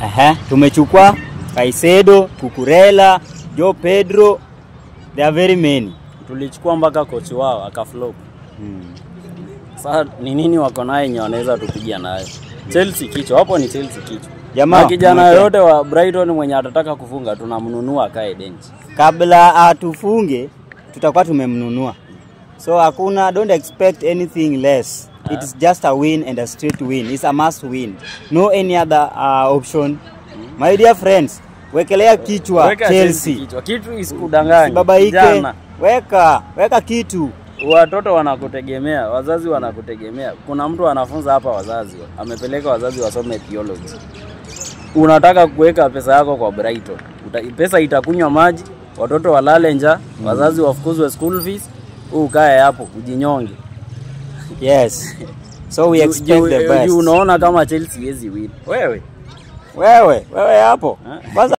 Aha, tumechukua Caicedo, Cucurella, Joao Pedro. There are very many. Tulichukua mpaka coach wao akaflop. Sasa ni nini wako naye yenye wanaweza tupigia nayo? Chelsea kichwa, hapo ni Chelsea kichwa. Jamaa, Na kijana mweke. yoyote wa Brighton mwenye atataka kufunga, tunamnunua akae bench. Kabla atufunge, tutakuwa tumemnunua. So hakuna, don't expect anything less. It is just a win and a straight win. It's a must win. No any other option. My dear friends, wekelea kichwa. Weka Chelsea. kichwa. Kitu isikudanganye. Babaike. Kijana. Weka kitu. Watoto wanakutegemea, wazazi wanakutegemea. Kuna mtu anafunza hapa wazazi, amepeleka wazazi wasome theology. Unataka kuweka pesa yako kwa Brighton. Pesa itakunywa maji, watoto walale njaa, wazazi wafukuzwe school fees, wewe ukae hapo ujinyonge. Yes. So we expect the best. Juu unaona kama Chelsea haiwezi win. Wewe. Wewe, wewe hapo. Kwanza